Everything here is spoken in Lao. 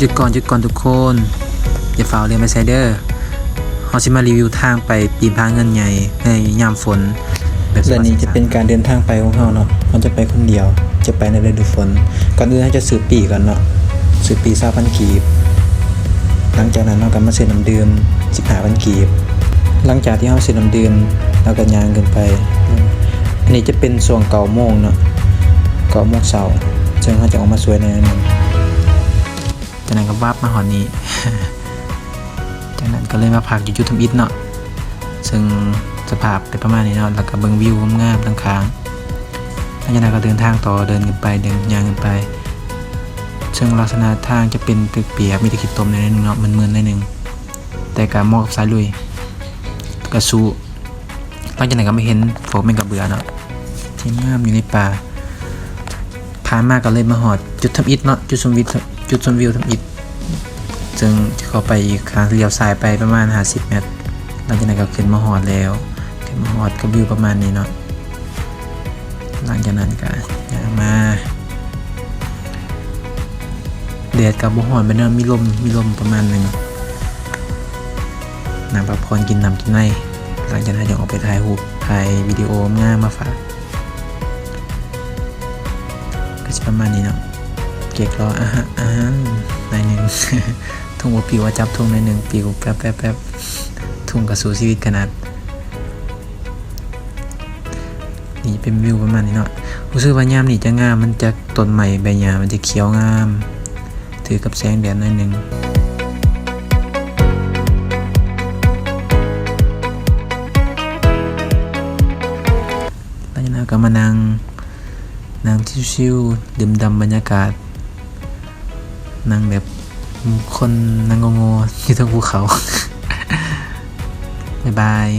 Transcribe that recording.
ຢຸດກ່ອນ, ຢຸດກ່ອນທຸກຄົນ, ຢ່າຟ້າວເລື່ອນໄປໃສເດີ. ເຮົາຊິມາຣີວິວທາງໄປປີນຜາເງິນໃຫຍ່ໃນຍາມຝົນ ແບບ ແລະນີ້ຈະເປັນການເດີນທາງໄປຂອງເຮົາເນາະ. ເຮົາຈະໄປຄົນດຽວ, ຈະໄປໃນລະດູຝົນ. ກ່ອນອື່ນເຮົາຈະຊື້ປີ້ກ່ອນເນາະ, ຊື້ປີ້ຊາວພັນກີບ. ຫຼັງຈາກນັ້ນເຮົາກໍມາຊື້ນ້ຳດື່ມສິບຫ້າພັນກີບ. ຫຼັງຈາກທີ່ເຮົາຊື້ນ້ຳດື່ມ, ເຮົາກໍຍ່າງຂຶ້ນໄປ. ອັນນີ້ຈະເປັນຊ່ວງເກົ້າໂມງເນາະ, ເກົ້າໂມງເຊົ້າ, ເຊິ່ງເຮົາຈະອອກມາສວຍໜ້ອຍໜຶ່ງ. ຈາກນັ້ນກໍວາບມາຮອດນີ້. ຈາກນັ້ນກໍເລີຍມາພັກຢູ່ຈຸດທຳອິດເນາະ, ເຊິ່ງສະພາບເປັນປະມານນີ້ເນາະ, ແລ້ວກໍເບິ່ງວິວງາມໆທາງຂ້າງ. ຫຼັງຈາກນັ້ນກໍເດີນທາງຕໍ່, ເດີນຂຶ້ນໄປ, ເດີນຍ່າງຂຶ້ນໄປ. ເຊິ່ງລັກສະນະທາງຈະເປັນເປີກປຽກ, ມີແຕ່ຂີ້ຕົມໜ້ອຍໜຶ່ງເນາະ, ມຶນໆໜ້ອຍໜຶ່ງ, ແຕ່ກໍເໝາະກັບສາຍລຸຍ, ກໍສູ້. ຫຼັງຈາກນັ້ນກໍມາເຫັນພວກແມ່ນກະເບືອເນາະ ທີ່ງາມຢູ່ໃນປ່າ. ຜ່ານມາກໍເລີຍມາຮອດຈຸດທຳອິດເນາະ, ຈຸດຊົມວິວ, ຈຸດຊົມວິວທຳອິດ, ເຊິ່ງຈະເຂົ້າໄປອີກ ທາງລ້ຽວຊ້າຍໄປປະມານຫ້າສິບແມັດ. ຫຼັງຈາກນັ້ນກໍຂຶ້ນມາຮອດແລ້ວ, ຂຶ້ນມາຮອດກໍວິວປະມານນີ້ເນາະ. ຫຼັງຈາກນັ້ນກໍຍ່າງມາ, ແດດກໍບໍ່ຮ້ອນປານໃດເນາະ, ມີລົມ, ມີລົມປະມານໜຶ່ງ. ນັ່ງພັກຜ່ອນ ກິນນ້ຳກິນໃນ. ຫຼັງຈາກນັ້ນຈະອອກໄປຖ່າຍຮູບ, ຖ່າຍວິດີໂອງາມມາຝາກ. ກໍຊິປະມານນີ້ເນາະ, ເກັບລໍອາຫານ, ອາຫານໜ້ອຍໜຶ່ງ. ທຸງບໍ່ປິວ, ຈັບທຸງໜ້ອຍໜຶ່ງປິວແປັບໆໆ. ທຸງກໍສູ້ຊີວິດຂະໜາດ. ນີ້ເປັນວິວປະມານນີ້ເນາະ. ຮູ້ສຶກວ່າຍາມນີ້ຈະງາມ, ມັນຈະ ຕົ້ນໄມ້ໃບຫຍ້າມັນຈະຂຽວງາມ, ຖືກກັບແສງແດດໜ້ອຍໜຶ່ງ. ຫຼັງຈາກນັ້ນກໍມານັ່ງ, ນັ່ງຊິວໆ ດື່ມດ່ຳບັນຍາກາດ, ນັ່ງແບບຄົນນັ່ງໂງ່ໆຢູ່ເທິງພູເຂົາ. ບາຍບາຍ.